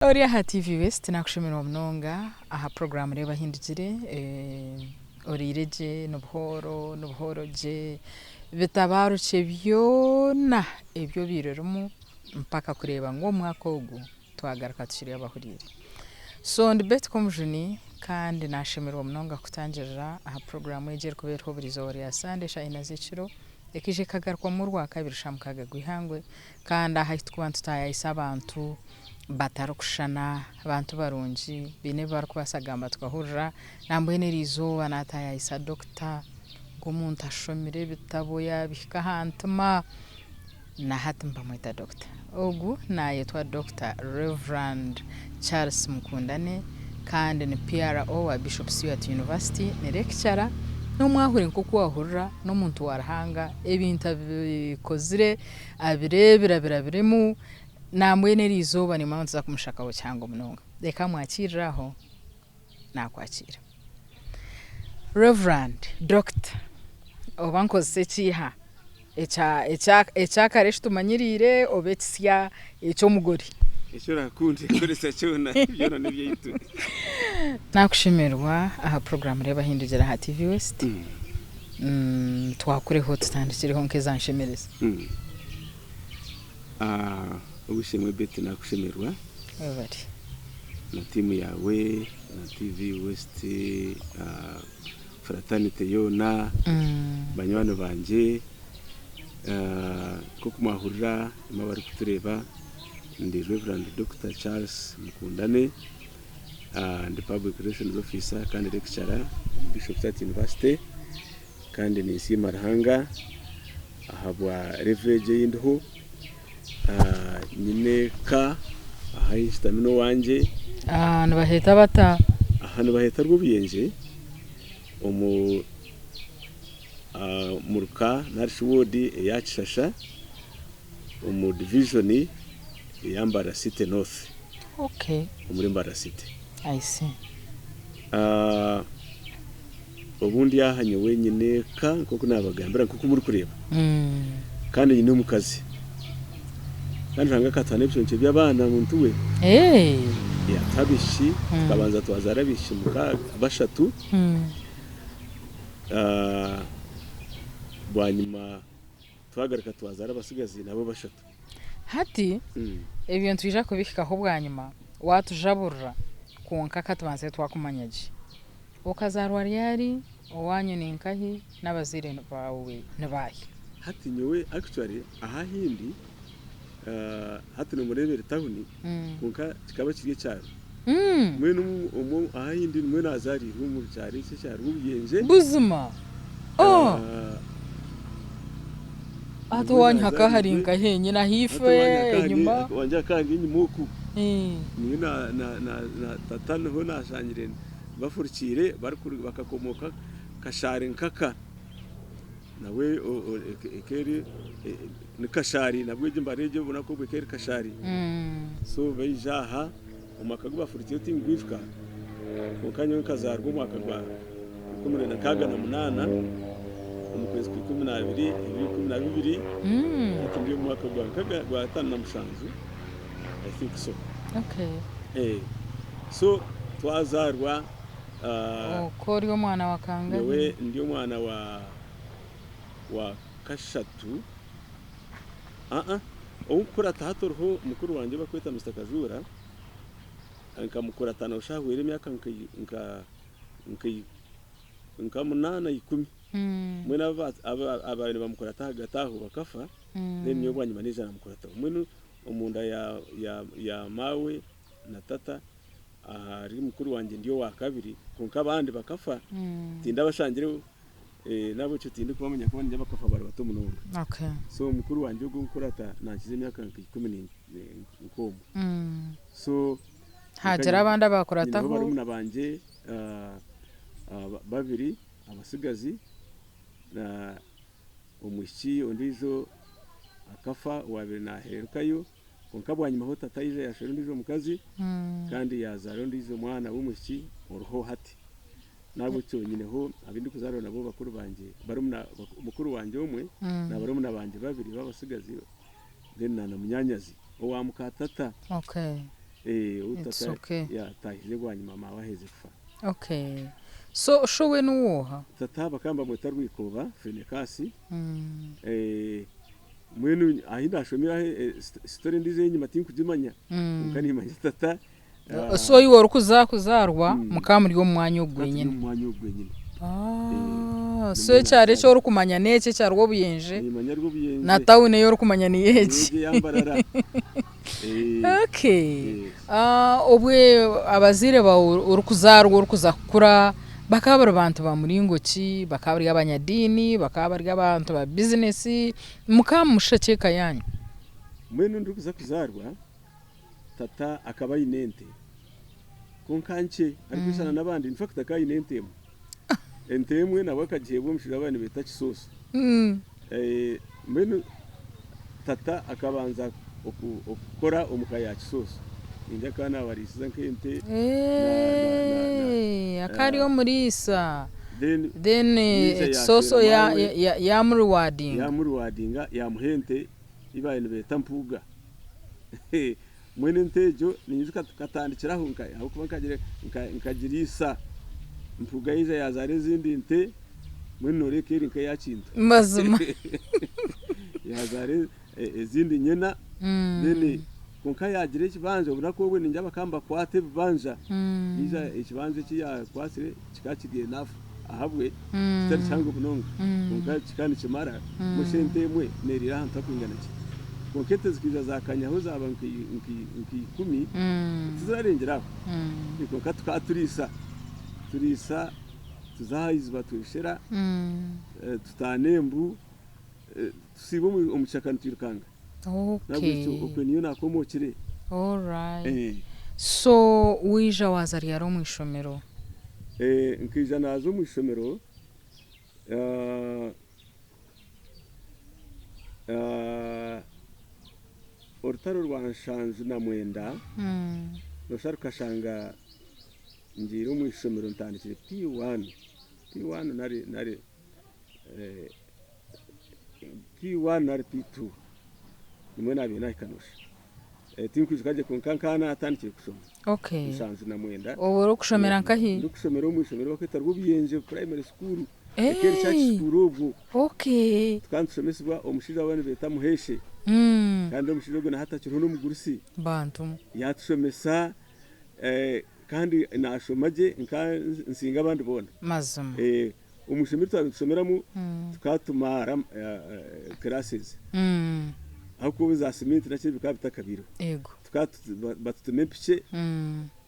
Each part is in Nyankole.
Ori aha TV West nakushemererwa munonga aha puroguraamu Reeba Ahindukire Oriire gye nibuhooro nibuhooro gye bitabaarukye byona ebi obaire orimu mpaka kureeba ngu omwaka ogu twagaruka tukiri abahuriire. So ndi Betty Komujuni kandi nashemererwa munonga kukutangirira aha puroguraamu egi erikuba eriho buri izooba rya Sande eshaaha ina z'ekiro ekaija ekagarukwamu orwakabiri shaaha mukaaga gw'eihangwe Kandi aha ahu turikuba nitutaayayisa abantu batarikushushana, abantu barungi, baine ebi barikubaasa kugamba tukahurira. Nambwenu eriizooba naataayaayisa dokita, nk'omuntu ashomire ebitabo yaabihika aha ntima, na hati nibamweta dokita. Ogu naayetwa Dokita Rev. Charles Mukundane kandi ni PRO wa Bishop Stuart University, ni lecturer, n'omwahure nk'oku waahurira, n'omuntu wa Ruhanga, ebintu abikozire Abireebire abirabiremu, nambwenu eri izooba nimba nituza kumushakaho kihango munonga. Reka mwakirire aho, naakwakiira. Rev. Dokita, oba nkozese kiiha? Ekya ekya ekyakare eki tumanyiriire oba ekisya eky'omugore? Eki orakunde kukoresa kyona, byona n'ebyaitu. Naakushemererwa aha puroguraamu Reeba Hindukira aha TV West. Twakureho tutandikireho nk'eza nshemereza. Ow'eishe-emwe Betty nakushemererwa Webare. na tiimu yaawe na TV West fraternity yoona, banywani bangye. Nk'oku mwahurira imwe abarikutureeba ndi Rev. Dokita Charles Mukundane. Ndi Public Relations Officer kandi Lecturer omu Bishop Stuart University kandi ninsiima Ruhanga ahabwa level egi ei ndiho. Nyine eka aha ahi nshutami n'owangye. Nibaheeta bata? Aha nibaheeta Rwobuyengye omu muruka narishi ward eya Kishasha omu division eya Mbarara City North. Okay. Omuri Mbarara City. I see. Ah, obundi aha nyowe nyine eka nk'oku naabagambira nk'oku murikureeba. Kandi nyine omukazi. Kandi Ruhanga akatuha n'ebiconco by'abaana muntu we. Hey. Yaatuha abaishiki, tukabanza twazaara abaishiki mukaaga, bashatu. Ah, bwanyima twagaruka twazaara abatsigazi nabo bashatu. Hati ebyo nitwija kubihikaho bwanyima waatujaburira kwonka ka tubanze twakumanya gye. Okazaarwa ryari, owaanyu ni nkahi n'abazaire baawe ni baahi? Hati nyowe actually aha ahi ndi hati nomureeba eri tawuni kwonka kikaba kiri ekyaro. Mbwenu omu aha ahi ndi nimwo nazaariirwe omu kyaro eki ekya Rwobuyengye. Buzima? Oh! Hati owaanyu hakaba hari nkahi henyine ahaifo enyima? Owangye hakaba hari enyima oku. Niyo na tata niho nashangire bafurukiire bakakomooka Kashaari nkaka. Nawe eka eri ni Kashaari nabwo egyo embara egyo obunaku obwo eka eri Kashaari. So baija aha omwaka ogu bafurukiire tingwijuka kwonka nyowe nkazaarwa omwaka gwa 1968 omu kwezi kwa 12 ebiro 12 hati ndi omu mwaka gwa nkaga gwa 57 I think so. Okay. So twazaarwa Okwo ori omwana wa kangahi? Nyowe ndi omwana wa wa kashatu. Aa, ou nkukurata hati oriho mukuru wangye ou barikweta Mister Kajuura, nkamukurata noshusha hahweire emyaka nka nka nka nka munaana ikumi. Mbwenu abu ababaire nibamukurata ahagati aho bakafa, then nyowe bwanyima naija namukurataho. Mbwenu omunda ya ya ya maawe na tata, Ahari mukuru wangye ndi owa kabiri kwonka abandi bakafa tindabashangireho n'ahabw'ekyo tindikubamanya ahakuba niingira bakafa bari bato munonga. So mukuru wangye ogwo nkurata nankiza emyaka nka ikumi nk'omwe. So Haagira abandi abakurataho? Nyineho barumuna bangye babiri abatsigazi na omwishiki ondiijo akafa owaabaire naahererukayo. Kwonka bwanyima ho tata yaija yaashwera ondiijo mukazi, kandi yaazaara ondiijo mwana w'omwishiki oriho hati. N'ahabw'ekyo nyineho abu ndikuzaarwa nabo bakuru bangye, barumuna, mukuru wangye omwe na barumuna bangye babiri b'abatsigazi, then na na munyaanyazi owa muka tata. Okay. Ou It's tata okay. yaatahize bwanyima maawe aherize kufa. Okay. So sho we niwe oha? Tata bakaba nibamweta Rwikooba Fenekaasi. Mbwenu ahi naashomire aho story endiijo ey'enyima tinkugimanya kwonka niimanya tata. So iwe orikuza kuzaarwa mukaba muri omu mwanya ogu Tukaba turi gwenyine? omu mwanya ogu gwenyine. So ekyaro eki orikumanya n'eki ekya Rwobuyenje Niimanya Rwobuyenje. na tawuni ei orikumanya niyo egi? Niyo egi eya Mbarara. Okay. Obwe abazaire baawe orikuzaarwa orikuza kukura bakaba bari bantu ba muringo ki? Bakaba bari abanyadiini? Bakaba bari abantu ba bizinesi? Mukaba nimushusha ki eka yaanyu? Mbwenu ndikuza kuzaarwa, tata akaba aine ente kwonka nkye arikushushana n'abandi, in fact akaba aine ente emwe. Ente emwe nabwo akagiheebwa omushaija ou baabaire nibeeta Kisooso. Mbwenu tata akabanza okukora omu ka ya Kisooso. Ningira akaba naabariisiza nk'ente. Akaba ari omuriisa. Then Kisooso yaamuriwaadinga. Yaamuriwaadinga yaamuha ente ei baabaire nibeeta Mpuuga. Mbwenu ente egyo ninyijuka tukatandikira aho ahabw'okuba nkagiriisa. Mpuuga yaija yaazaara ezindi nte, mbwenu nooreeba eka eri nk'eya Kintu. Mazima. Yaazaara ezindi nyena, then kwonka yaagira ekibanja obunaku obwo ningira bakaba nibakwata ebibanja, yaija ekibanja eki yaakwatsire kikaba kiri enough ahabwe kitari kihango munonga kwonka kikaba nikimara mbwenu shi ente emwe neeriira ahantu hakwingana ki? Kwonka ente zikaija zaakanyaho zaaba nka ikumi tizirarengyera aho kwonka tukaba turiisa, turiisa tuza aha iziba tweshera, tutaana embu, tusiiba omu kishaka nitwirukanga. Nahabwekyo okwe niyo naakomookire. So waija waaza ryari omu ishomero? Nkaija naaza omu ishomero orutaro rwa 79 nooshusha rukashanga ngiire omu ishomero ntandikire P1, P1 nari P1 nari P2 nimwo naabaire naahika noosha. Tinkwijuka gye kwonka nkaba naatandikire kushoma. 79. Obwo orikushomera nkahi? Ndikushomera omu ishomero barikweta Rwobuyenje Primary School, Ekeri Church School obwo. Tukaba nitushomesibwa omushaija ou baabaire nibeeta Muheeshe. Kandi omushaija ogwo na hati akiriho n'omugurusi. Yaatushomesa kandi naashoma gye nsinga abandi boona. Omu ishomero eri twabaire nitushomeramu tukaba tumara classes ahabw'okuba za siminti naki bikaba bitakabaireho. Tukaba batutema empikye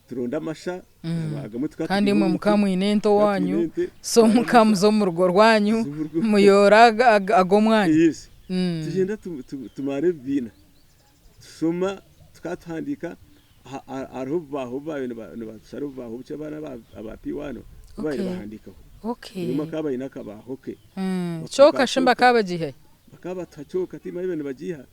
turonda amasha agamwe tukaba Kandi tugaiha imwe omu mukaba miti, mwine ente tukaba owaanyu, twine ente, so turonda mukaba amasha muza omu rugo rwanyu tuza omu rugo. muyoora ag'omwanya. Yes. Tugyenda tumara ebibiina Tushoma tukaba tuhandiika hariho obubaho obu baabaire nibatushara obubaho bukye abaana aba P1 obu baabaire bahandiikaho. Buri omwe akaba aine akabaho ke. Kyoka shi bakaba bagiiha hi? Bakaba batuha kyoka tiimanya baaba nibagiiha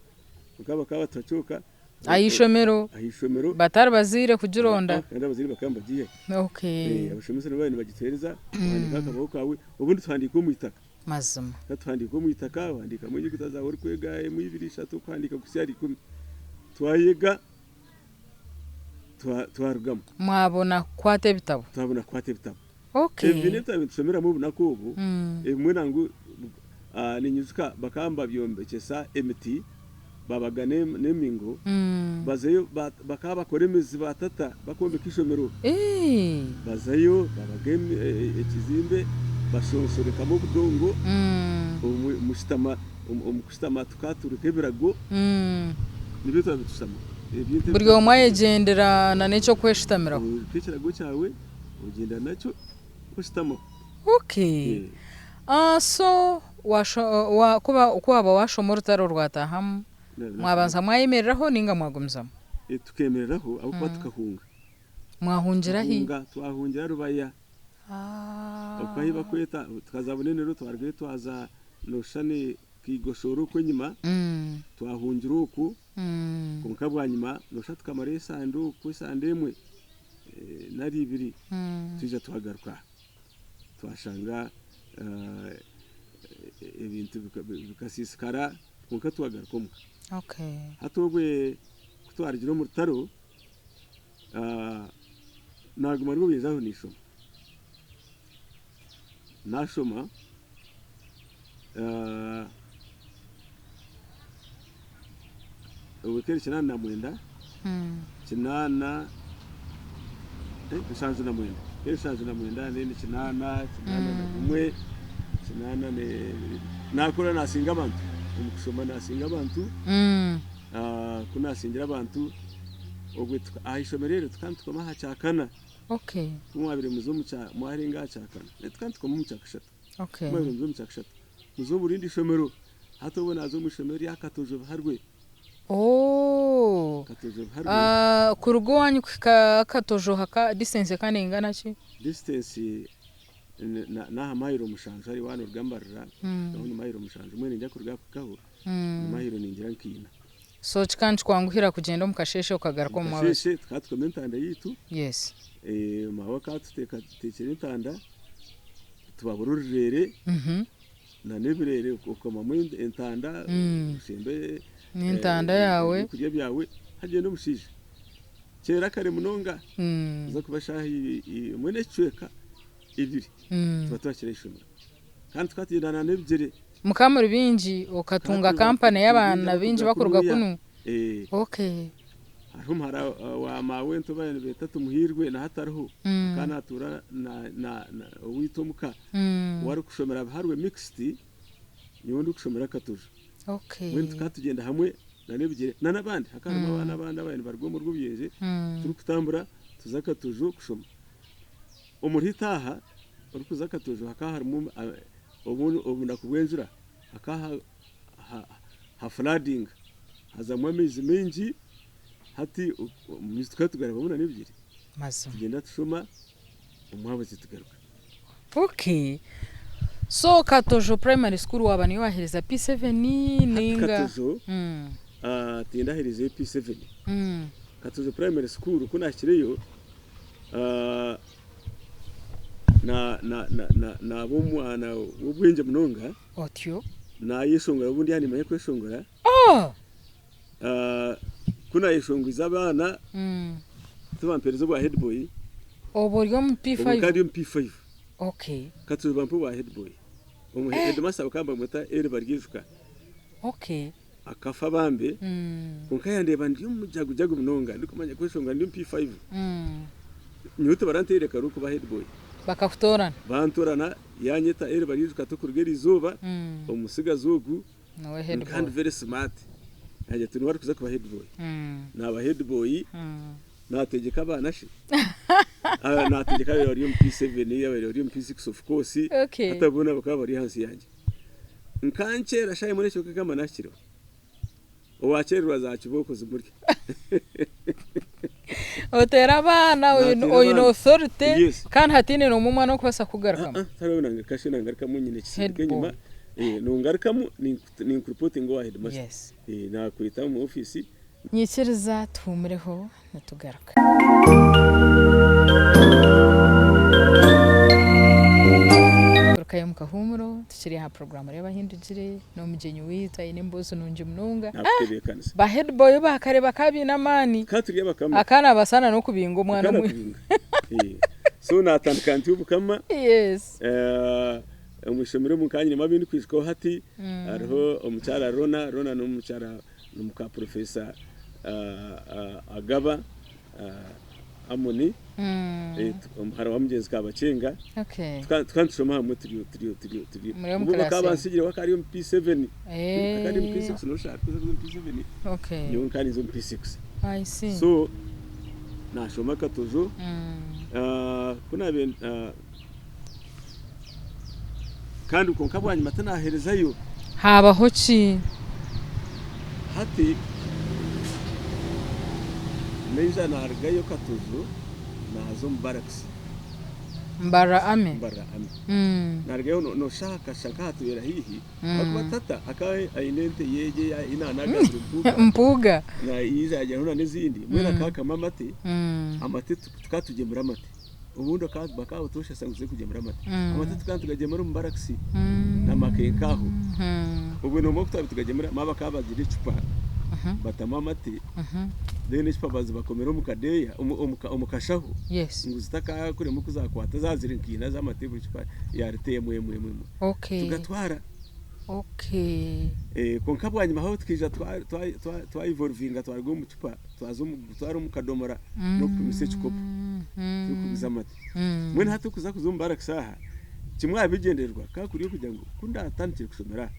kwonka bakaba batuha kyoka. Aha ishomero? Aha ishomero. Batari bazaire kugironda? Kandi abazaire bakaba nibagiiha. Abashomesa nibo baabaire nibagituheereza ohandiika aha kabaho kaawe obundi tuhandiika omu itaka. Mazima. Ka tuhandiike omu itaka, ohandiikamu enyuguta zaawe orikwega emwe, ibiri, ishatu, okuhandiika kuhitsya ahari ikumi. Twayega, twarugamu. Mwabona kukwata ebitabo? Twabona kukwata ebitabo. Okay. Ebibiina ebi twabaire nitushomeramu obunaku obu, ebimwe nangwa ninyijuka bakaba nibabyombekyesa emiti, babaga n'emingo, bazayo bakaba bakora emizi batata bakwombeka eishomero. Bazayo babaga ekizimbe bashonshorekamu obudongo, omu kushutama tukaturika ebirago, nibyo twabaire tushutamaho. Buri omwe ayegyendera n'eky'okweshutamiraho. Orika ekirago kyawe ogyenda nakyo oshutamaho. Okay. So ku waaba waashoma orutaro rwataahamu, mwabanza mwayemereraho nainga mwagumizamu? Tukeemereraho ahabw'okuba tukahunga. Mwahungira hi? Tuhunga, twahungira Rubaya. Okwo ahu barikweta tukaza Bunenero twarugayo twaza nooshusha ni Kaigoshoro okwo enyima, twahungira okwo kwonka bwanyima nooshusha tukamarayo esande okwo esande emwe nari ibiri twija twagaruka aha. Twashanga ebintu bikasiisikara kwonka twagaruka omuka. Hati obwe ku twarugire omu rutaro, Naaguma ndi aho ninshoma. Naashoma obwo ekaba eri 89, 8, 79, ekaba eri 79 then 80, 81, 81, naakura naasinga abantu omu kushoma, naasinga abantu. Ku naasingira abantu, obwo aha ishomero eryo tukaba nitukoma aha kyakana. Ku mwabaire muza omu kya mwarenga aha kyakana, tukaba nitukoma omu kyakashatu. Ku mwabaire muza omu kyakashatu, muza omu rindi ishomero. Hati obwo naaza omu ishomero rya Katojo Biharwe. Katojo Biharwe. Kuruga owaanyu kuhika Katojo haka distance ekaba neingana ki? Distance n'aha mayiro 7 hariya waaba nooruga Mbarara kuhikaho ni mayiro 7, mbwenu niinyija kuruga aha kuhikaho ni mayiro ningira nka ina. So kikaba nikikwanguhira kugyenda omu kasheeshe okagaruka omu Omu mwabazyo? kasheeshe tukaba tukoma entanda yaitu. Maawe akaba atuteekyera entanda, tubabura orureere n'ebireere okomamu entanda oshembe N'entanda yaawe. Ebyokurya byawe hagyenda omushaija. Kera kare munonga kuza kuba shaaha emwe n'ekicweka ibiri tuba twahikire aha ishomero kandi tukaba tugyenda n'ebigyere. Mukaba muri baingi okatunga kampani y'abaana baingi bakuruga kunu? Okay. Hariho omuhara wa maawe ou nibeeta Tumuhiirwe na hati ariho akaba naatuura owaitu omuka we arikushomera Biharwe Mixed nyowe ndikushomera Katojo. Mbwenu tukaba tugyenda hamwe n'ebigyere n'abandi hakaba harimu abaana abandi ababaire nibaruga omuri Rwobyenje turikutambura tuza Katojo kushoma. Omuri Itaaha orikuza Katojo hakaba harimu obunaku bw'enjura hakaba ha floodinga hazamu amaizi maingi hati amaizi tukaba tugarabamu n'ebigyere tugyenda tushoma omwabazyo tugaruka. Okay. So Katojo Primary School waaba niyo waaheereza P7 Hati ninga? Katojo tindaheereizeyo P7. Katojo Primary School ku naahikireyo naaba omwana w'obwengye munonga. Otyo. Naayeshongora obu ndi aha niimanya kweshongora. Ku naayeshongwize abaana tibampeereza obwa headboy. Obwo ori omu P5? Obwo nkaba ndi omu P5. Katojo bampa obwa headboy. Omu headmaster bakaba nibamweta Eli Baryijuka. Akafa bambe kwonka yandeeba ndi omujagujagu munonga ndikumanya kweshongora ndi omu P5. Nyowe tibaranteire karu kuba headboy. Bakakutoorana? Bantoorana yanyeta Eli Baryijuka ati okuruga eriizooba omutsigazi ogu Niwe head kandi boy. very smart yaagira ati niwe arikuza kuba headboy. Naaba headboy naategyeka abaana shi naategyeka ababaire bari omu P7 ababaire bari omu P6 of course hati abo boona bakaba bari ahansi yangye. Nkankyera shaaha emwe n'ekicweka nkaba naahikireho. Owaakyererwa za kibooko zimurya. Oteera abaana Naateera oine abaana. authority Yes. kandi hataine n'omwe omwana orikubaasa kukugarukamu. Ah, ah, tihariho nangaruka shi nangarukamu nyine ekisindika Head enyima. boy. Nongarukamu ninkureportinga owa headmaster. Yes. Naakweta omu ofiisi. Nyikiriza tuhuumureho nitugaruka. Tugarukayo omu kahuumuro tukiri aha puroguraamu Reeba Ahindugire n'omugyenyi waitu aine emboozi nungi munonga. Naakutebeekanisa. Ba head boy ba kare bakaba baine amaani. Tukaba turi abakama. Akaba naabaasa na n'okubinga omwana Akaba omwe. naakubinga. So naatandika ntyo obukama. Yes. Omu ishomero omu nkaba nyinemu abu ndikwijukaho hati, hariho omukyara Rona, Rona n'omukyara ni muka Professor Agaba Amoni, omuhara wa mugyenzi Kabakyenga. Tukaba nitushoma hamwe turi turi turi turi. Muri omu Obu class bakaba emwe. bantsigireho akaba ari omu P7. Akaba ari omu P6 noshusha arikuza kuza omu P7. Nyowe nkaba ninza omu P6. I see. So naashoma akatojo, ku naabaire Kandi kwonka bwanyima tinaherezayo. Haabaho ki? Hati naija narugayo Katojo naaza omu barracks. Mbarara Army? Mbarara Army. Narugayo noshusha hakashusha nk'ahatubeera haihi ahakuba tata akaba aine ente ye ei naanagambire Mpuuga. Mpuuga. Yaija yaagira ngu n'ezindi mbwenu akaba akama amate, amate tukaba tugyemura amate. Obundi bakaba butoosha ngu tuze kugyemura amate. Amate tukaba nitugagyemura omu barakisi na makenke aho. Obwo noomanya oku twaba nitugagyemura, maama bakaba bagira ecupa batamu amate. Then ecupa bazibakomera omu kadeeya omu kashaho Yes. ngu zitakakurema oku zakwata zaaba ziri nka ina z'amate buri cupa ya rita emwe emwe emwe emwe. Okay. Tugatwara. Okay. Kwonka bwanyima ho tukaija twa evolvinga twaruga omu cupa twaza omu kutwara omu kadomora n'okupimisa ekikopo turikuguza amate. Mbwenu hati okuza kuza omu barracks aha, kimwe aha bigyendererwa kukaba kuri okugira ngu ku ndatandikire kushomera aha,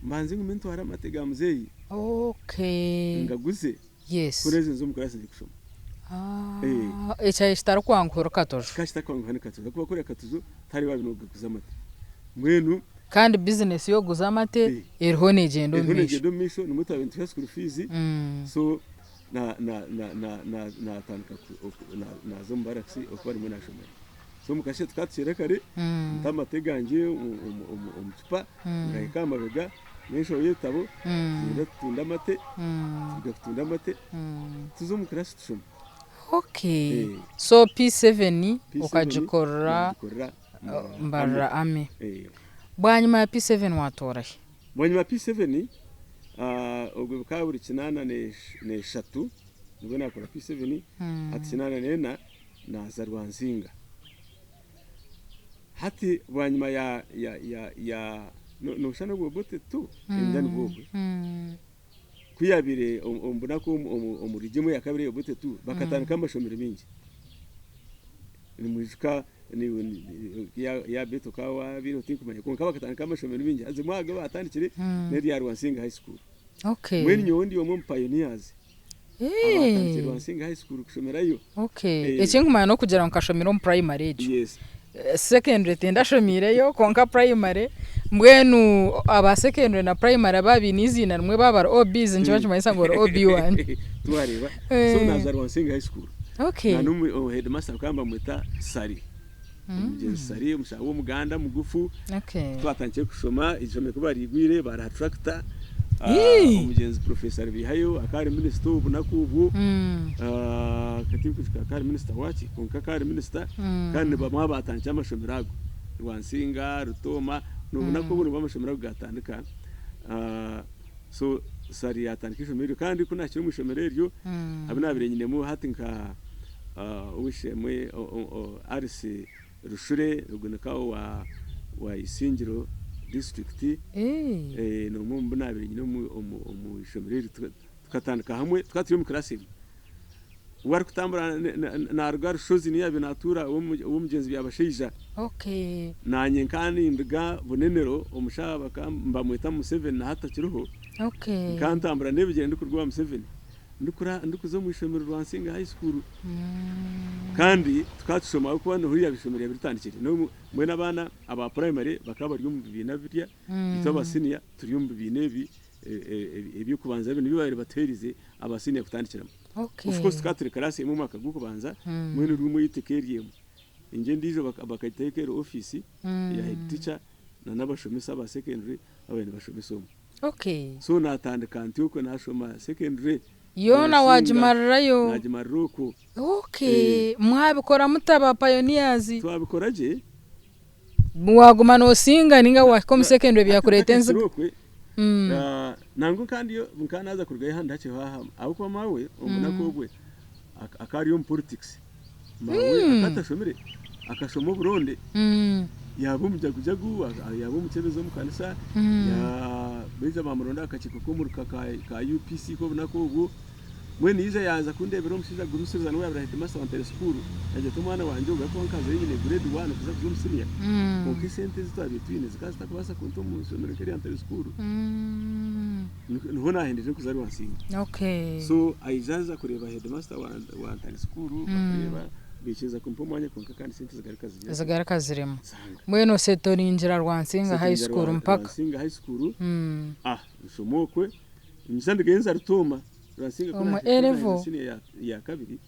mbanze ngume ntware amate ga muzeeyi Okay. ngaguze Yes. ku neezo nze omu class ndi kushoma. Ah, ekyabaire kitarikwanguhira Katojo. Kikaba kitarikwanguhira ni Katojo ahakuba kuriya Katojo tihariyo owaabaire noogaguza amate. Mbwenu. Kandi bizinesi y'okuguza amate eriho neegyenda omu Eriho maisho. neegyenda omu maisho nimwo twabaire nituha school fees so na na na na na natandika naaza omu barracks okuba nimwo naashomera. So omu kasheeshe tukaba tukyere kare nta amate gangye omu cupa ngahika aha mabega n'enshaho y'ebitabo tugyenda tutunda amate turuga kutunda amate tuza omu class tushoma. Okay. So P7 okagikorera Mbarara Army. Bwanyima ya P7 watoora hi? Bwanyima ya P7 obwo bukaba buri kinaana n'eshatu nibwo naakora P7 hati kinaana n'ena naaza Rwanzinga. Hati bwanyima ya ya ya ya nooshusha n'obwo Obote tu ningira nibwo obwe. Ku yaabaire omu bunaku omu regime eya kabiri eya Obote tu bakatandika amashomero maingi. Nimwijuka ya Beto okaba waabaireho tinkumanya kwonka bakatandika amashomero maingi haza rimwe aha agu baatandikire n'erya Rwansinga High School. Mbwenu nyowe ndi omwe omu pioneers abaatandikire Rwansinga High School kushomerayo. Okay. Ekinkumanya n'okugira ngu nkashomera omu primary egyo. Yes. Secondary tindashomiireyo kwonka primary mbwenu aba secondary na primary abaaba baine eiziina rimwe baaba bari OBs nikiba nikimanyisa ngu ori OB wangye. Tiwareeba? So naaza Rwansinga High School. Okay. Na n'omu headmaster bakaba nibamweta Sari. Omugyenzi Sari omushaija w'Omuganda mugufu. Okay. Twatandikire kushoma eishomero ku bariigwire bariha tractor. Ii. Omugyenzi Professor Rubihayo akaba ari minisita obunaku obwo. Tindikwijuka akaba ari minisita waaki kwonka akaba ari minisita kandi ni bamwe aha baatandikire amashomero ago. Rwansinga, Rutooma, n'obunaku obu nibwo amashomero ago gaatandika. So Sari yaatandika eishomero eryo kandi ku naahikire omu ishomero eryo abu naabaire nyinemu hati nka ow'eishe-emwe Alice Rushure ogwo ni ka owa Isingiro disiturikiti n'omwe omu bu naabaire nyine omu ishomero eryo tukatandika hamwe tukaba turi omu kiraasi emwe. We arikutambura naaruga Rushozi niyo yaabaire naatuura ow'omugyenzi Byabashaija. Naanye nkaba ninduga Bunenero omushaija bakaba nibamweta Museveni na hati takiriho. Nkaba ntambura n'ebigyere ndikuruga owa Museveni ndikuza omu ishomero Rwansinga High School. Kandi tukaba tushoma ahabw'okuba niho ishomero ryaabaire ritandikire. Mbwenu abaana aba purayimare bakaba bari omu bibiina birya, itwe aba siniya turi omu bibiina ebi eby'okubanza binu ebi baabaire batuheerize aba siniya kutandikiramu. Of course tukaba turi karaasi emwe omwaka gw'okubanza, mbwenu ruumu yaitu ekaba eri emwe. Enju endiijo bakagiteeka eri ofiisi ya head teacher na n'abashomesa aba secondary ababaire nibashomesa omwo. So naatandika ntyo okwo naashoma secondary. Yoona waagimarirayo? Naagimarira okwo. Okay. Mwabikora muta ba pioneers? Twabikora gye. Waguma nosinga ninga wahika omu secondary byakureta enziga? Okwe nangwa kandi nkaba naza kurugayo handi hakye haha ahabw'okuba maawe omu bunaku obwe akaba ari omu politics. Maawe akaba atashomire akashoma oburonde yaaba omujagujagu yaaba omukyebezi omu kanisa baija bamuronda aha kakiiko k'omuruka ka UPC k'obunaku obwo. Mbwenu yaija yaaza kundeebera omushaija Gumisiriza niwe yaabaire headmaster wa Ntare school, yaagira ati omwana wangye ogu ahabw'okuba nkazayo nyine grade one kuza kuza omu senior, kwonka esente ezi twabaire twine zikaba zitakubaasa kunta omu ishomero nk'erya Ntare school. Niho naahendeire nkuza Rwansinga. So aija aza kureeba headmaster wa Ntare school, bakureeba baikiriza kumpa omwanya kwonka kandi esente zigaruka zigira zita? Zigaruka zirema. Zanga. Mbwenu osetoringira Rwansinga High Nsetingira School mpaka? Rwansinga High School, ah nshoma okwe. Nza ndigenza Rutooma Rwansinga ku Omu nahikire A level? senior ya ya kabiri.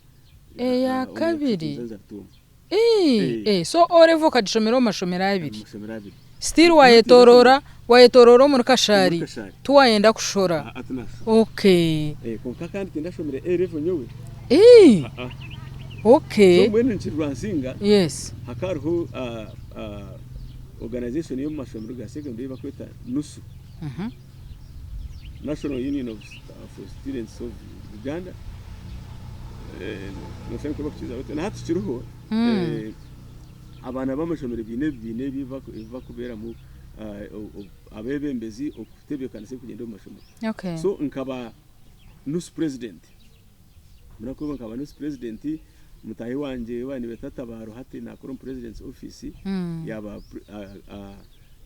Eya ah, omu kabiri? nza Rutooma. Ii, Eh. eh, so O level okagishomera omu mashomero abiri. Omu mashomero abiri. Still wayetorora wayetorora omuri Kashari Omuri Kashari. tiwayenda kushora. Ah, ah, tinashora. Okay. Eh, kwonka kandi tindashomire A level nyowe. Ii, Ah, ah. okay. So mbwenu nkiri Rwansinga Yes. hakaba hariho ah, ah, organization y'omu mashomero ga secondary ei bakweta NUSU. Mhm. National Union of for Students of Uganda. Noshusha nka abakukiza bati na hati kiriho abaana b'amashomero baine ebibiina ebi bakubeeramu abeebembezi okutebeekanisa ebirikugyenda omu mashomero. So nkaba nusu president, munaku nkaba nusu president, mutaahi wangye ou baabaire nibeeta Tabaro hati naakora omu president's office yaaba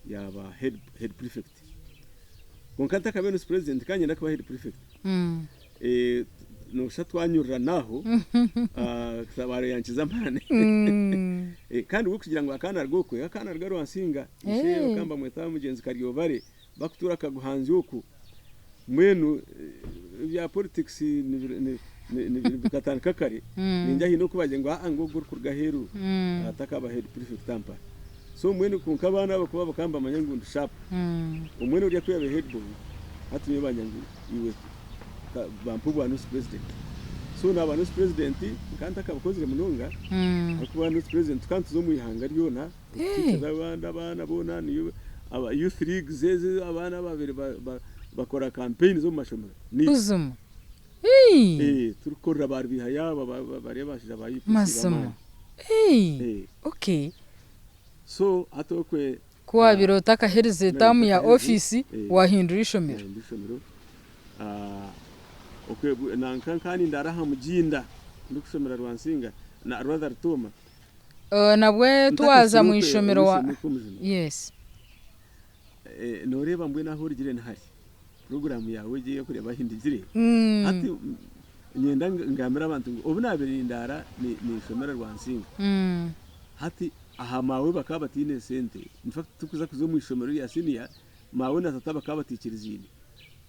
yaaba head prefect. Kwonka ntakabaire nusu president nkaba niinyenda kuba head prefect. Noshusha twanyurirana aho, Tabaro yankiza amaani. Kandi we kugira ngu akaba naruga okwe, akaba naruga Rwansinga, ishe bakaba nibamweta Mugyenzi Karyobare. Bakutuura akaguhanzya oku mbwenu ebya politics bikatandika kare ningira haine oku bagira ngu aa ngu ogu orikuruga aheeru atakaba head prefect ampara so mbwenu kwonka abaana abo kuba bakaba nibamanya ngu ndi sharp mbwenu oriya ku yabaire head boy hati nyowe bangira ngu iwe bampa obwa nusu president so naba nusu president nkaba ntakabukozire munonga ahakuba nusu president tukaba nituza omu ihanga ryona Okukikiza abandi abaana boona niyo aba youth leagues ezi abaana ababaire bakora campaigns omu mashomero niitwe. Buzima. Eii. Eh, turikukorera ba Rubihayo aba bari abashaija ba UPC Mazima. b'amaani. Eii. Eh. Okay. So hati okwe Ku waabaire otakaherize nabaire term ya ntakaherize, ofiisi eh, waahindura eishomero. nahindura eishomero. Ah, okwe nanka nkaba nindaara aha Muginda ndikushomera Rwansinga na rather Rutooma. Nabwe tiwaza mu ishomero wa yes. Noreeba mbwenu ahu orugire nihari puroguraamu yaawe egi ey'okureeba ahu ndigire hati niinyenda ngambire abantu ngu obu naabaire nindaara ninshomera Rwansinga hati aha maawe bakaba bataine sente in fact turikuza kuza omu ishomero rya siniya maawe na tata bakaba bataikiriziine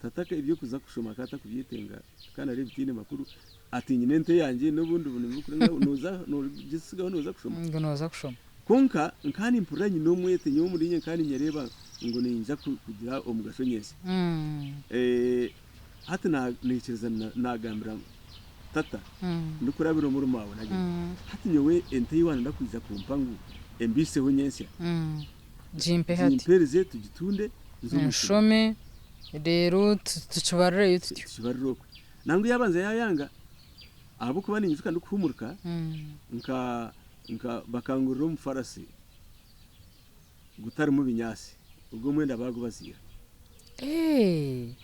tata eby'okuza kushoma akaba atarikubyetenga akaba naareeba bitaine makuru Ati nyine ente yangye n'obundi buntu nooza noogisigaho nooza kushoma. Ngu nooza kushoma. Kwonka nkaba nimpurira nyine omwete, nyowe omuriinye nkaba ninyereeba ngu niinyija kugira omugasho nyentsya. Hati naikiriza naagambira tata ndikurabira omuri maawe naagira nti, hati nyowe ente ei waanenda kwija kumpa ngu embiiseho nyentsya, Gimpe hati. gimpeereze tugitunde nze omu ishomero. Nshome reero tukibarireyo tutyo. Tukibarire okwe. Nangwa yaabanza yaayanga ahabw'okuba niinyijuka ndikuhuumurika nka nka bakangurira omufarasi gutarimu binyaatsi, ogwo omwenda baagubaziira.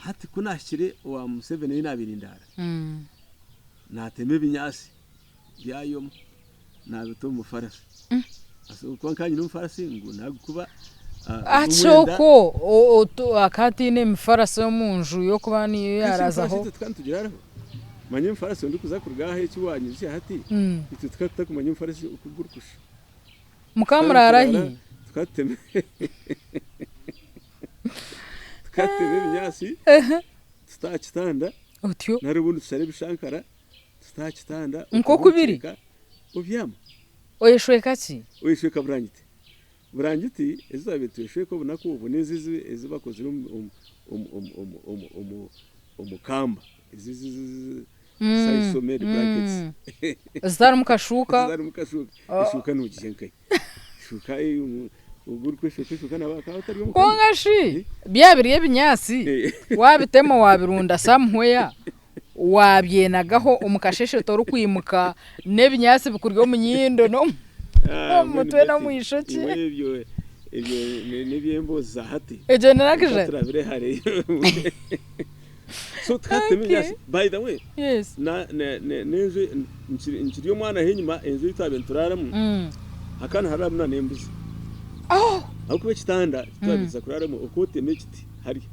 Hati ku naahikire owa Museveni ei naabaire nindaara, naatema ebinyaatsi byayoma naabita omu mufarasi. Ahabw'okuba nkaba nyine omufarasi ngu naagukuba Hati okwo akaba ataine emifarasi omu nju y'okuba niyo yaarazaho. Itwe tukaba nitugiraaraho. Manya emifarasi ondikuza kuruga aha eki waanyijukya hati, itwe tukaba tutakumanya omufarasi oku gurikushusha. Mukaba muraara hi? Tukaba tutema tukaba tutema ebinyaatsi tuta aha kitanda Otyo. nari obundi tushara ebishankara tuta aha kitanda Nk'oku biri? oteeka obyama. Oyeshweka ki? Oyeshweka burangiti. Burangiti ezi twabaire nitweshweka obunaku obu n'ezi ezi bakozire omu kamba, ezi sisal made blankets. Ezitarimu kashuuka. Ezitarimu kashuuka. Eshuuka noogiiha nkahi? Eshuuka ogu orikweshweka eshuuka nawe akaba atari omu kamba. Kwonka shi byaba biri ebinyaatsi waabitema waabirunda somewhere Waabyenagaho omu kasheeshe torikwimuka n'ebinyaatsi bikuri omu nyindo n'omu Ah, mutwe mbwenu n'omu Betty, ishokye. iwe ebyo ebyo ni- n'eby'emboozi za hati. Egyo ni Kwonka luxury. turabire hare. So tukatema Okay. ebinyaatsi. By the way, Yes. na na na n'enju nkiri nkiri omwana aho enyima enju ei twabaire nituraaramu hakaba nihararamu na n'embuzi. Oh! Ahabw'okuba ekitanda eki twabaire tuza kuraaramu okaba otema ekiti hariya.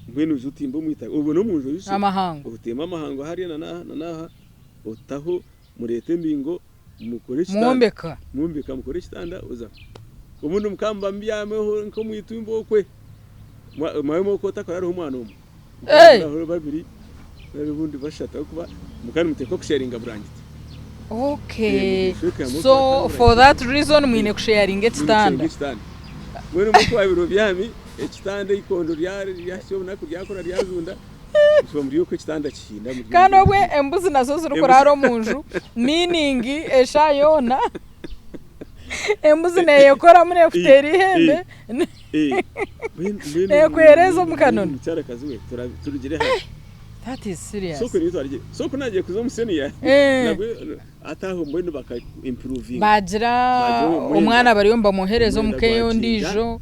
Mbwenu oije otimbe omu itaka, obwo n'omu nju oije Amahango. oteeme amahango hariya na n'aha na n'aha, otaho mureete embingo mukore ekitanda. Mwombeka. Mwombeka mukore ekitanda oza. Obundi mukaba muba mubyameho nk'omu itumbi okwe, mwabe otakuraraho omwana omwe, Hey! mukararaho babiri nari obundi bashatu ahabw'okuba mukaba nimuteekwa kusheyaringa burangiti. Okay. Mushweke hamwe So okukwata for burangiti. that reason mwine kusheyaringa Mwine ekitanda. kusheyaringa ekitanda. Mbwenu obu wabaire obyami, Ekitanda eikondo ryahitsya obunaku ryakura ryajunda, mukiba muri okwo ekitanda kihinda muri Kandi obwe embuzi nazo zirikuraara omu nju meaning eshaaha yoona embuzi neeyekoramu neekuteera eihembe neekwereza omu kanono. Mukyarakazi we turugire hare. That is serious. So kwe nitwarye. So ku nagiye kuza omu senior Eh. nabwe ataho mbwenu baka improvinga. Bagira Bagira omwenda. omwana bariyo nibamuhereza Omwenda omuka gwakinga. ey'ondiijo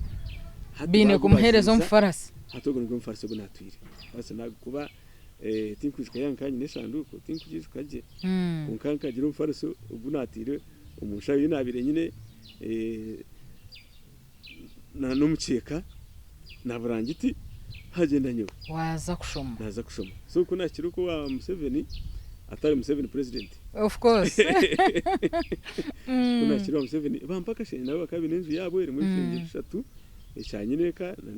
Hati baine kumuhereza bagubaziiza. omufarasi. Hati ogwo nigwo mufarasi ogu natwire. Mufarasi nagukuba eh, tinkwijuka yaaba nkaba nyine eshanduuko tinkugiijuka gye. Mm. Kwonka nkagira omufarasi ogu natiire omu nshaho ei nabaire nyine eh, na n'omukyeka na burangiti hagyenda nyowe. Waaza kushoma. Naaza kushoma. So ku naahikire okwo owa Museveni, atari Museveni president. Of course. Ku naahikire owa Museveni bampa akashengye nabo bakaba baine enju yaabo erimu ebishengye bishatu, ekya nyineeka na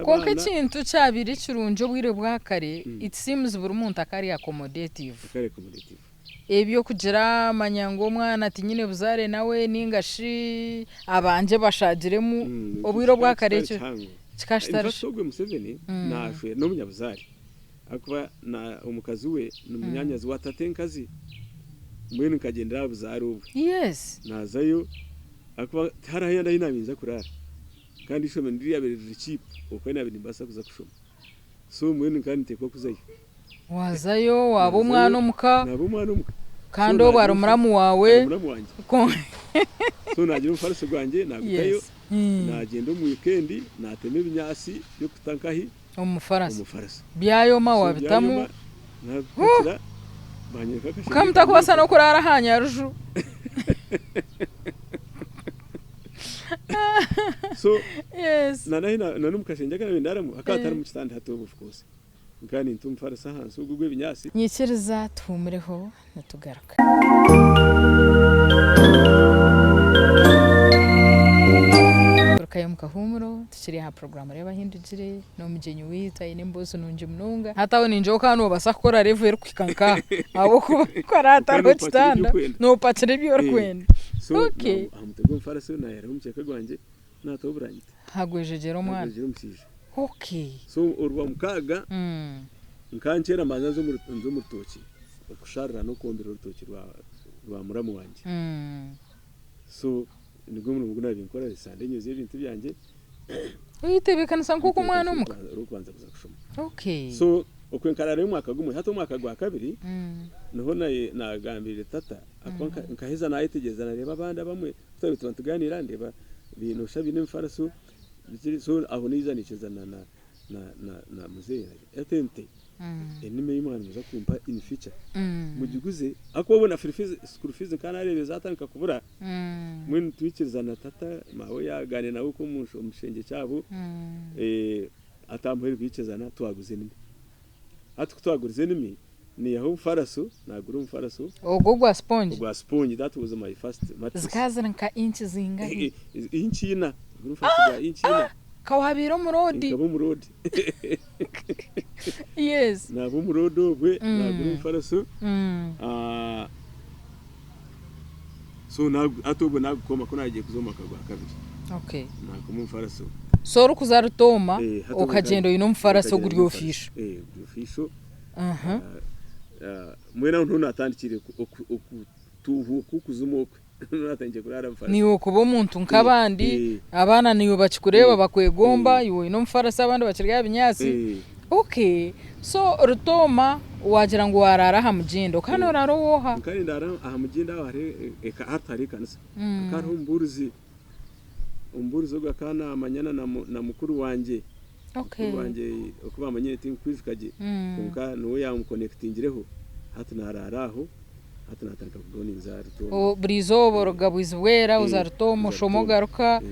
Kwonka n'eky'abaana. ekintu ekyabaire kirungi obwire bwa kare, it seems buri muntu akaba ari accommodative. Akaba ari accommodative. Eby'okugira manya ngu omwana tinyine buzaare nawe ninga shi abangye bashaagiremu, obwire obwa kare ekyo kikaba kitari. In fact ogwe Museveni nashwera n'omunyabuzaare ahakuba omukazi we ni munyanyazi wa tata enkazi mbwenu nkagyendera aha buzaare obwe. Yes. Nazayo ahakuba tihariho ahandi ahu naabaire ninza kuraara kandi eishomero niryo ryabaire riri cheap okwo ahu naabaire nimbaasa kuza kushoma. So mbwenu nkaba ninteekwa kuzayo. Waazayo waaba omwana omuka. Naaba omwana omuka. Kandi obwo ari muramu waawe. Ari muramu wangye. So naagira omufariso gwangye naagutayo, naagyenda omu wiikendi naatema ebinyaatsi by'okuta nkahi? Omu mufaraso. Omu mufaraso. Byayoma So wabitamu. byayoma naabipakira banyereka akashengye Ka mutakubaasa n'okuraara aha nyaruju. So Yes. na nahi na n'omu kashengye aku naabaire ndaaramu hakaba hatarimu kitanda hati obu of course. Nkaba ninta omufariso ahansi ogwo ogw'ebinyaatsi. Nyikiriza tuhuumureho nitugaruka. Tugarukayo omu kahuumuro tukiri aha puroguraamu Reeba Ahindugire n'omugyenyi waitu aine emboozi nungi munonga. Hati aho ningira okaba noobaasa kukora level erikuhika nk'aha ahabw'okuba ku haraaba hatariho kitanda noopakira ebi orikwenda. So Okay. aha mutwe gw'omufariso naayaraho omukyeka gwangye naataho oburangiti. Hagwejegyera omwana. Hagwejegyera omushaija. Okay. So orwamukaaga nkankyera mbanza nze omu rutookye okusharira n'okwombera orutookye rwa muramu wangye. So nigwo murimo ogu naabaire nkora Sande nyozya ebintu byangye. Oyetebeekanisa nk'oku omwana omuka? Orikubanza kuza kushoma. Okay. So okwe nkararayo omwaka gumwe hati omwaka gwa kabiri niho naagambiriire tata ahakuba nkaheza naayetegyereza naareeba abandi abamwe ku twabaire tuba nitugaaniira ndeeba nooshusha baine emifariso biki so aho naija naikiriza na na na na muzeeyi ati ente enimi ei mwaba nimuza kumpa in future mugiguze ahakuba obwo na school fees nkaba naareeba zaatandika kubura mbwenu twikiriza na tata maawe yaagaaniira nawe okwo omu kishengye kyabo atamuhwere kwikirizana twaguza enimi. Hati ku twagurize enimi naihaho omufaraso nagura omufaraso. Ogwo ogwa sipongi? Ogwa sipongi that was my first mattress. Zikaba ziri nka inci zingahi? Inci ina, nagura omufaraso gwa inci ina. Ka wabaire omuroodi. Nkaba omuroodi. Yes. Naba omuroodi obwe nagura omufaraso. So hati obwo nagukoma ku nagiye kuza omu mwaka gwa kabiri. Okay. Nakoma omufaraso. So orikuza Rutooma okagyenda oine omufaraso guri official. Eh, guri official. Mbwenu aho niho natandikiire okutuuhuuka okuzimu okwe. Niho natandikiire kuraara mufaraso. Naiwe okuba omuntu nk'abandi, abaana naiwe bakikureeba bakwegomba, iwe oine omufaraso abandi bakiri aha binyaatsi. Okay, so Rutooma wagira ngu waraara aha Mugindo, okaba noraara ow'oha? Nkaba nindaara aha Mugindo aho hariho hati hariho ekanisa. Hakaba hariho omubuurizi, omubuurizi ogwo akaba namanyana na mukuru wangye. Mukuru wangye oku bamanyine tinkwijuka gye kwonka niwe yamukonekitingireho hati naraara aho. Hati natandika kugaho ninza Rutooma. Buri izooba oruga Bwizibwera oza Rutooma oshoma ogaruka,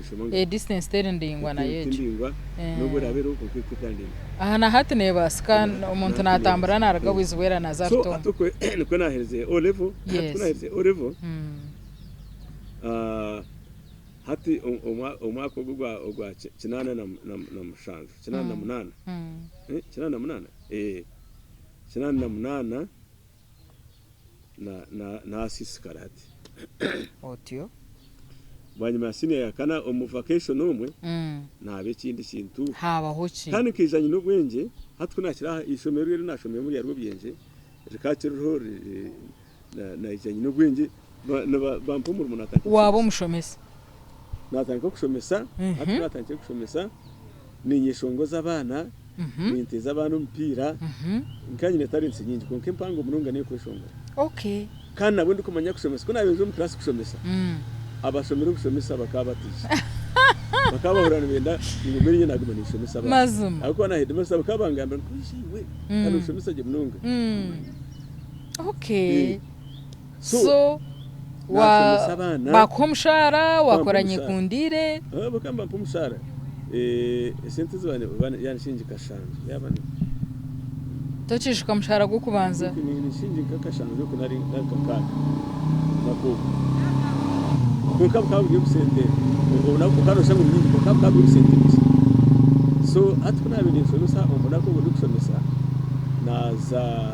distance teri ndaingwa nayo egyo. Ti ndaingwa n'obu eraabe eriho kwonka etari ndaingwa. Aha na hati neebaasika omuntu naatambura naaruga Bwizibwera naaza So Rutooma. hati okwe nikwo naaherize O level, hati ku naaherize O level, hati omwaka ogu ogwa kinaana na mushanju, kinaana na munaana, kinaana na munaana? Kinaana na munaana. Naasiisikara hati. Otyo. Bwanyima ya siniya ya kana omu vacation omwe naaba ekindi kintu. Haabaho ki? Kandi nkaija nyine obwengye, hati ku naakira aha ishomero eri naashomeiremu rya Rwebyenje rikaba ririho naija nyine obwengye bampa omurimo naatandika Waaba omushomesa. Naatandika kushomesa, hati ku naatandikire kushomesa niinyeshongoza abaana. Ninteeza abaana omupiira. Nka nyine talents nyingi kwonka empango munonga n'eyokweshongora. Okay. Kandi nabwo ndikumanya kushomesa. Ku naabaire nza omu class kushomesa, abashomire obushomesa bakaba bataija. Bakaba bahurira nibenda ngu mbwenu nyowe naaguma ninshomesa abaana. Mazima. Ahabw'okuba na headmaster bakaba bangambira ngu kwija iwe kandi noshomesa gye munonga. Okay. So, So wa naashomesa abaana. bakuha omushaara Bampa wakora omushaara. nyekundiire. Ah, bakaba nibampa omushaara. Esente ezi yaaba ni shiringi kashanju yaaba ni Tokiijuka mushaara gw'okubanza? Ni shiringi nka kashanju okwo nari kakaaga obunaku obwo. Kwonka bukaba buri obusente obunaku okaba noshusha ngu ni bwingi kwonka bukaba buri obusente bukye. So hati ku naabaire ninshomesa omu bunaku obu ndikushomesa naaza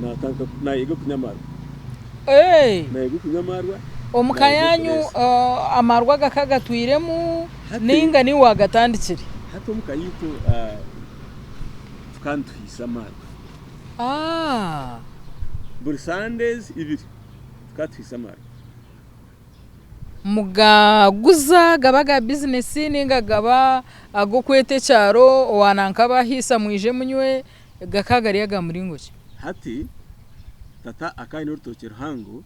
Naatandika naayega kunywa amaarwa. Hey! Naayega kunywa amaarwa. Omu ka Naayega yaanyu okureesa. amaarwa gakaba gatwiremu Hati nainga niiwe waagatandikire? hati omu ka yaitu tukaba nituhiisa amaarwa. Ah! Buri Sundays ibiri tukaba tuhiisa amaarwa. Mugaguza gaba aga bizinesi nainga gaba ag'okweta ekyaro owa nanka abahiisa mwije munywe Gakaba gari aga muringo ki? Hati tata akaba aine orutookye ruhango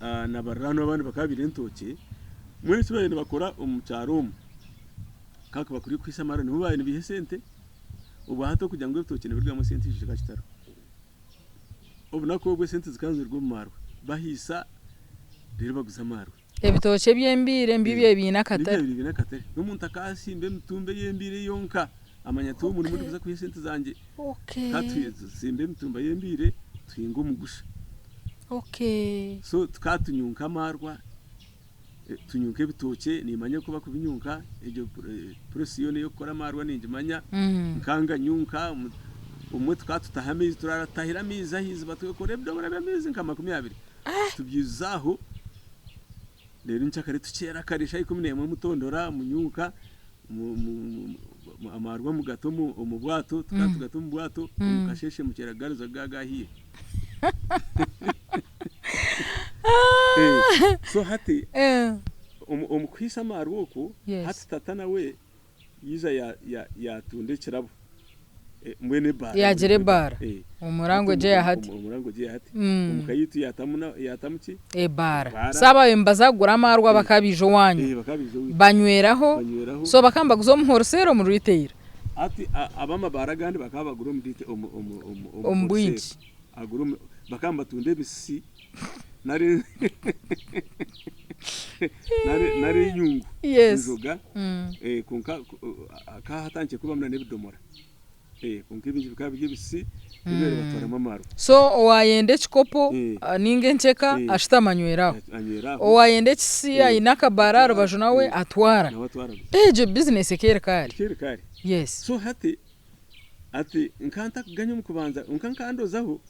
na bariraanwa abandi bakaba baine entookye, mbwenu eki baabaire nibakora omu kyaro omu, kukaba kuba kuri okuhaisa amaarwa niho baabaire nibaiha esente, obwa hati okugira ngu ebitookye nibirugamu esente ekyo kikaba kitariho. Obunaku obwo esente zikaba niziruga omu maarwa, bahaisa reero baguza amaarwa. Ebitookye eby'embiire nibyo byabaire biine akatare. Nibyo byabaire biine akatare. N'omuntu akaasimba emitumba ey'embiire yonka amanya ati omu nimwo ndikuza kwiha esente zangye. Ka tusimbe emitumba y'embiire tuhinge omugusha. So tukaba tunyunka amaarwa, tunyunka ebitookye, nimanya oku barikubinyunka, egyo process yoona ey'okukora amaarwa ningimanya. Nkanga nyunka, obumwe tukaba tutaha amaizi, turaara tutahire amaizi aha iziba twekorera ebidomora by'amaizi nka 20. Tubyijuza aho, reero nkyakare tukyera kare shaaha 11 mutondora, munyunka, amaarwa mugata omu bwato, tukaba tugata omu bwato, omu kasheeshe mukyera kugaruza gaagahiire. So hati omu kuhaisa amaarwa okwo, hati tata nawe Yaija yaatunda ekirabo mbwenu ebaara. Yaagira ebaara omu language eya hati. Omu language eya hati. Omu ka yaitu yaatamu ki? Ebaara. So ababaire nibaza kugura amaarwa bakaba baija owaanyu. Bakaba baija owaitu. Banyweraho. Banyweraho. So bakaba nibaguza omu wholesale omu retail? Hati ab'amabaara agandi bakaba bagura omu retail omu bwingi. Bakaba nibatunda ebisisi nari nari enyungu enjoga kwonka hakaba hatandikire kubamu nana ebidomora kwonka ebingi bikaba biri ebisisi ebi batwaramu amaarwa. So owayenda ekikopo ninga enkyeka ashutama anywera aho, owayenda ekisisi aine akabaara aha rubaju nawe atwara. Egyo bizinesi eka eri kare. Yes. So hati Ati, Nkaba ntakuganya omu kubanza, kwonka nkandozaho,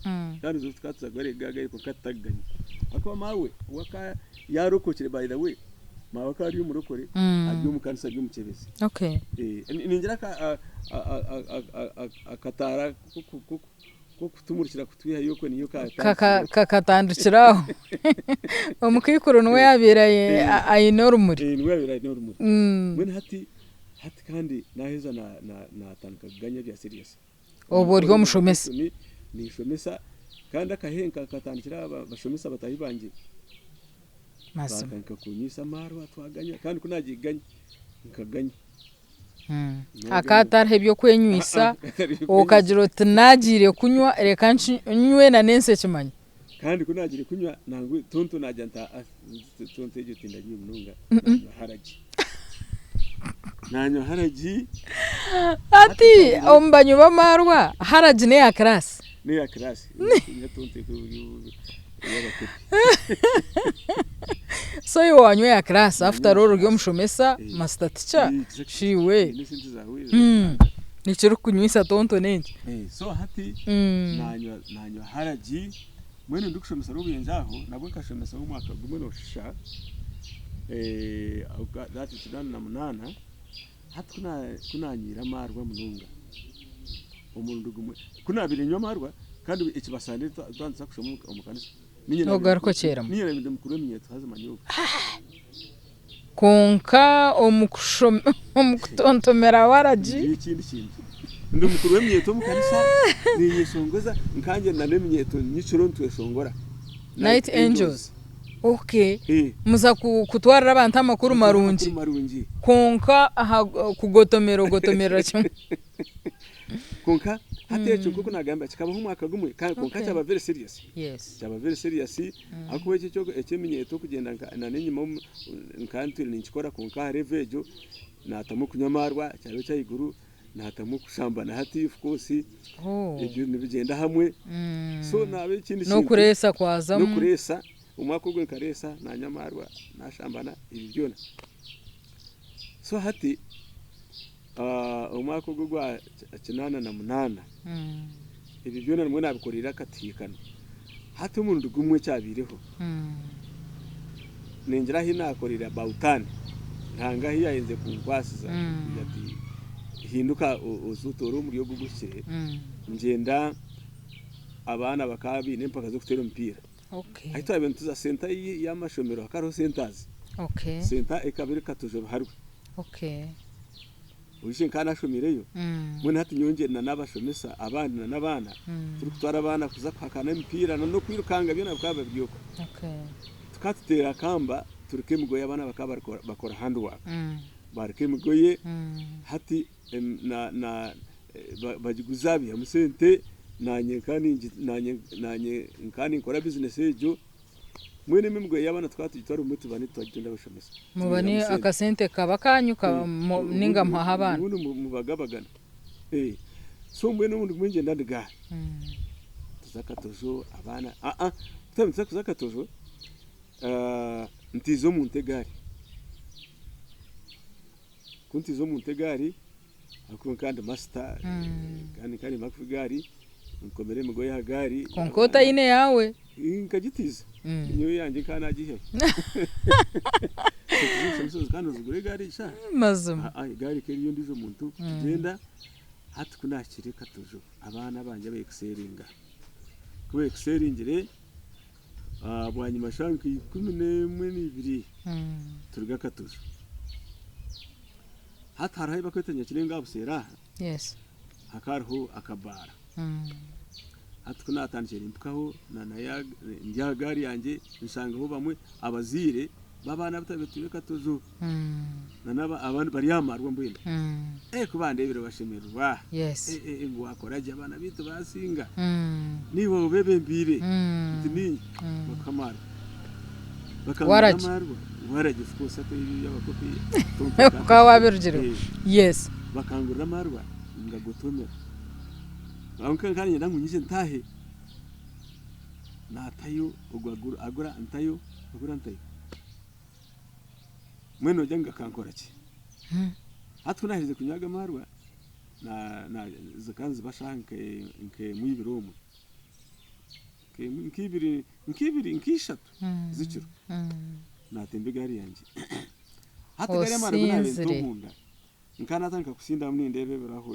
kandi obu tukaba tuza kugara egaari ariko nkaba tutakuganya. Ahakuba maawe we akaba yaarokokire by the way, maawe akaba ari omurokore, ari omu kanisa ari omukyebezi. Okay. Ningira akataara k'okutumurikira kutwihayo okwo niyo kaatandikire. Kakatandikira aho. Omukaikuru niwe yaabaire aine orumuri. Niwe yaabaire aine orumuri. Mbwenu hati Hati kandi naheza natandika kuganya ebya serious. Obwo ori omushomesa. Ninshomesa kandi akahe kakatandikira aha bashomesa bataahi bangye. Mazima. Batandika kunywisa amaarwa twaganya kandi ku nagiye kuganya nkaganya. Hakaba hatariho eby'okwenywisa okagira oti nagiire kunywa reka nywe na n'ensi ekimanye. Kandi ku nagiire kunywa nangwa tonto nagira nti aa tonto egyo tindaginywa munonga nanywa haragi. Nanywa haragi. Hati omu banywi b'amaarwa haragi n'eya kiraasi? N'eya kiraasi tonto ey'abakopi. So iwe wanywa eya kiraasi after all ori omushomesa, master teacher, shi iwe ekirikunywisa tonto n'enki? So hati nanywa haragi mbwenu ndikushomesa Rubengye aho nabwo nkashomesaho omwaka gumwe noshusha that is 88 hati kunanywire amaarwa munonga omurundi gumwe kunabaire ninywa amaarwa kandi ekibasande twaba nituza kushoma omu kanisa Ogaruka okyeramu. Ninye nabaire ndi mukuru w'eminyeeto haza manya obwo. Kwonka omu kutontomera waragi. Ndi ekindi kintu. Ndi mukuru w'eminyeeto omu kanisa, ninyeshongoza nkangye na n'eminyeeto nyekiro nitweshongora. Night Angels. Okay. Muza kutwarira abantu amakuru marungi. Kwonka aha kugotomera ogotomerera kimwe. Kwonka hati ekyo nk'oku naagamba kikabaho omwaka gumwe kandi kwonka kyaba very serious. Yes. Kyaba very serious ahakuba ekyo eky'eminyeeto okugyenda na n'enyima nka ntwire ninkikora kwonka aha level egyo naatamu kunywa amaarwa kyaba eky'ahaiguru, naatamu kushambana hati of course ebyo nibigyenda hamwe. So naaba ekindi kintu. N'okureesa kwazamu. N'okureesa, omwaka ogwo nkareesa, naanywa amaarwa, naashambana ebyo byona. So hati. Omwaka ogwo ogwa 88, ebyo byona nimwo naabikoreire akatiikano. Hati omurundi gumwe ekyabaireho, ningira ahi naakoreire about turn, Ruhanga ahi yaaherize kunkwasiza kugira ati hinduka oze otoore omuri ogu oguhikire, ngyenda abaana bakaba baine empaka z'okuteera omupiira. Ahi twabaire nituza senta y'amashomero hakaba hariho centers, senta ekaba eri Katojo Ruharwe. Oishe nkaba nashomireyo, mbwenu hati nyowe ngyenda n'abashomesa abandi na n'abaana, turikutwara abaana kuza kuhakana emipiira na n'okwirukanga byona bikaba biba biri okwo. Tukaba tuteera akamba turuka emigoye abaana bakaba bakora hand work, baruka emigoye hati bagiguza baihamu sente naanye nkaba ninkora bizinesi egyo. Mbwenu emigoye y'abaana tukaba tugitwara obumwe tuba nitugitunda abashomesa. Muba ni akasente kaba akanyu ninga muhaho abaana? Obundi mubagabagana. So mbwenu obundi bumwe ngyenda ndiga tuza Katojo abaana aa kutaba nituza kuza Katojo ntiiza omuntu egaari. Ku ntiiza omuntu egaari ahakuba nkaba ndi masita kandi nkaba nimanya kuvuga egaari, nkomire emigoye aha gaari. Kwonka otaine eyaawe. Nkagitiiza, nyowe eyangye nkaba naagiihahi. Kandi ozigura egaari sha. Mazima. Egaari ekaba eri ey'ondiijo muntu, tugyenda hati ku naahikire Katojo abaana abangye beekiseeringa, ku beekiseeringire bwanyima shaaha nka 11 n'ibiri turuga Katojo. Hati hariho ahi barikweta Nyakirenga aha Buseera aha, hakaba hariho akabaara. Hati ku naatandikire nimpikaho ndi aha gaari yangye nshangaho bamwe abazaire b'abaana abu twabaire twine Katojo n'abandi bari aha marwa mbwenu. Ku bandeebire bashemererwa, ngu waakora gye abaana baitu baasinga, naiwe obeebembeire nti niinye bakuha amaarwa. Bakangurira amaarwa, waragi of course hati eby'abakopi Okaba waabirugireho. Yes. Bakangurira amaarwa ngagotomera. Kwonka nkaba niinyenda ngu nyije ntaahe, naatayo ogwo agura ntayo, agura ntayo. Mbwenu noogira ngu gakankora ki? Hati ku naaherize kunywa ago amaarwa, zikaba niziba shaaha nk'emwe ibiri omwe, nk'emwe nk'ibiri nk'ibiri nk'ishatu z'ekiro, naatemba egaari yangye. Hati gariya amaarwa agu naabaire nta Osinzire. omunda, Nkaba naatandika kusindamu nindeeba ebiri aho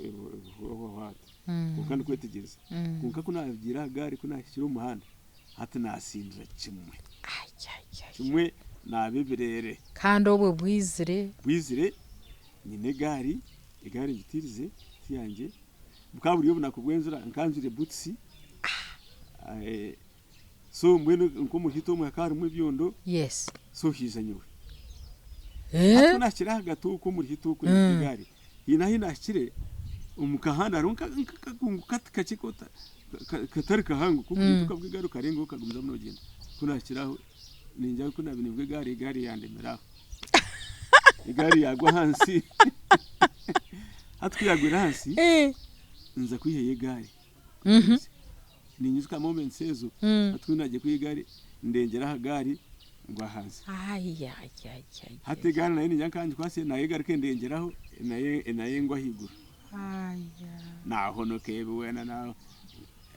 aho hati kwonka ndikwetegyereza. Kwonka ku naagiire aha gaari ku naahikire omu muhanda hati naasindira kimwe. Kimwe naaba ebireere. Kandi obwo bwizire. Bwizire nyine egaari, egaari ngitiirize ti yangye. Bukaba buri obunaku bw'enjura nkaba njwaire butusi. So mbwenu nk'omuhito omwe hakaba harimu ebyondo. Yes. So haija nyowe. Hati ku naahikire ahagati okwo omu ruhito okwo n'egaari, haine ahu naahikire omu kahanda hariho nk'akakungu kati kakye katari kahango k'okuhika okavuga egaari okarengaho okagumizamu noogyenda. Ku naahikire aho ningira ku naabaire ninvuga egaari, egaari yandemera aho. Egaari yaagwa ahansi. Hati ku yaagwire ahansi, nza kwihayo egaari. Ninyijuka moments ezo hati ku naagiye kwiha egaari ndengyera aha gaari ngwa ahansi. Hati egaari nayo niinyija nka ngikwatsire nayo egaruka endengyeraho nayo engwa ahaiguru. Naahonoka ebi weena na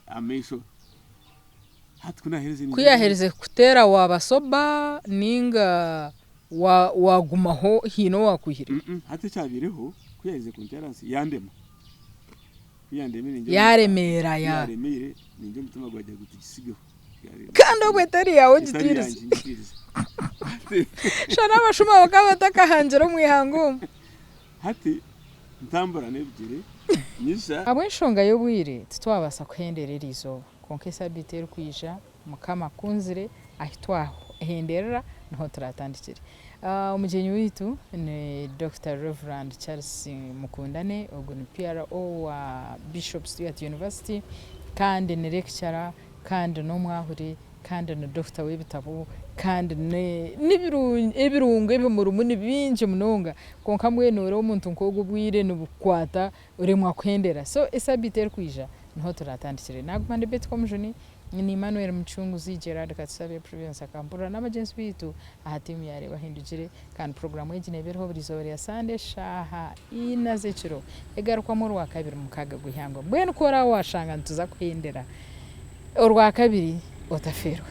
amaisho. Hati ku naaherize Ku yaaherize kukuteera waaba sober nainga waagumaho haine owaakwihire? Hati ekyabaireho ku yaaherize kunteera ahansi yandema. Yaaremeera ya. Kandi obwo etari yaawe ogitiirize. Hati Shana abashuma bakaba batakahangire omu ihanga omu. Hati ntambura n'ebigyere nyija. Ahabw'enshonga y'obwire titwabaasa kuhendera eri izooba, kwonka esabiiti erikwija Mukama akunzire ahi twahenderera niho turatandikire. Omugyenyi waitu ni Dokita Rev. Charles Mukundane, ogu ni PRO wa Bishop Stuart University kandi ni lecturer kandi n'omwahuri kandi ni dokita w'ebitabo kandi n'ebirungo ebimurimu ni bingi munonga kwonka mbwenu ori omuntu nk'ogu obwire nibukukwata oremwa kuhendera so esabiiti erikwija niho turatandikire. Naguma ndi Betty Komujuni, ni Emmanuel Mucunguzi, Gerard Katusabe, Prudence Akampurira n'abagyenzi baitu aha tiimu ya Reeba Ohindukire. Kandi puroguraamu egi neeba eriho buri izooba rya Sande eshaaha ina z'ekiro egarukwamu Orwakabiri mukaaga gw'eihangwe. Mbwenu ku oraabe waashanga nituza kuhendera Orwakabiri otafeerwa.